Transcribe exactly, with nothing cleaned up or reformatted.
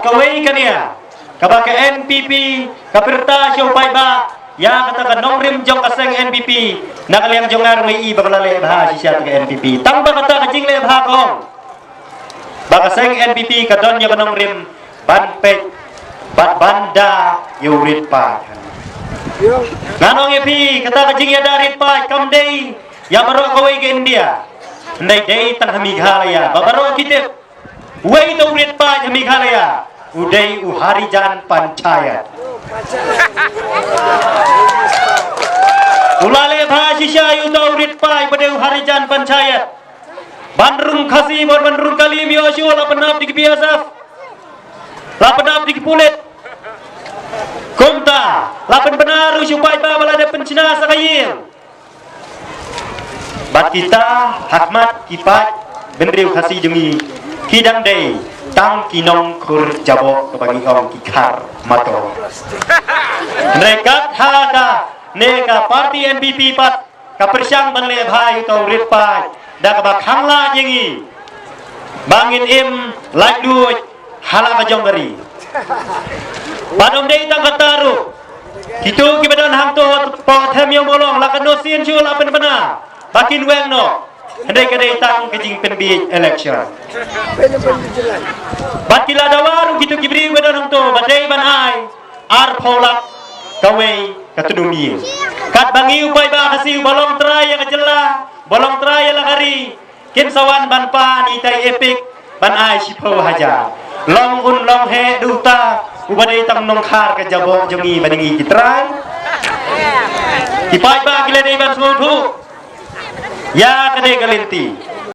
Kawei ka nia kaba ka N P P ka pyrta sha u paidbah ïa kata ka nongrim jong ka seng N P P. Na ka liang jong nga ruh nga i ba ka la leh bha shisha ka N P P. Tang ba kata ka jingleh bha ka ong ba ka seng N P P ka don ïa ka nongrim ban peit bad ban da ïa u rit paid. Ngan ong ïa phi, kata ka jingïada rit paid kam dei ïa baroh kawei ka India. Hynrei dei tang ha Meghalaya ba baroh ki tip. Wei uta u rit paid ha Meghalaya u dei u Harijan Panchayat. U la leh bha shisha ïa uta u rit paid ba dei u Harijan Panchayat. Ban rung Khasi bad ban rung Kali, ym ïoh shuh, la pynap da ki B S F, la pynap da ki pulit. Kumta la pynbna ruh sha u paidbah ba la dep pynshna sa ka ïing. Bad kita ha khmat ki paid bynriew Khasi jong ngi ki dang dei tang ki nongkhur jaboh kaba ngi ong ki khar mato. Hynrei kat ha kane ka party N P P pat ka pyrshang ban leh bha ïa uta u rit paid da kaba khang lad ïa ngi ba ngin im laitluid ha la ka jong ka ri. Bad ym dei tang kata ruh, kito kiba don hangto hapoh Them Ïew Mawlong la katno sien shuh la pynbna ba kin weng noh. Hynrei ka dei tang ka jingpynbiej election. Bad ki la dawa ruh kito ki briew ba don hangto ba dei ban ai arphew lak kawei ka tnum ïing. Katba ngi u paidbah Khasi uba long trai ïa ka jylla, ba long trai ïa la ka ri, kin sa wan ban pan ïa itai EPIC ban ai shiphew hajar. Long un long heh da uta uba dei tang nongkhar ka jaboh jong ngi ba dei ngi ki trai? Ki paidbah ki la dei ban sngewthuh ïa kane ka lynti.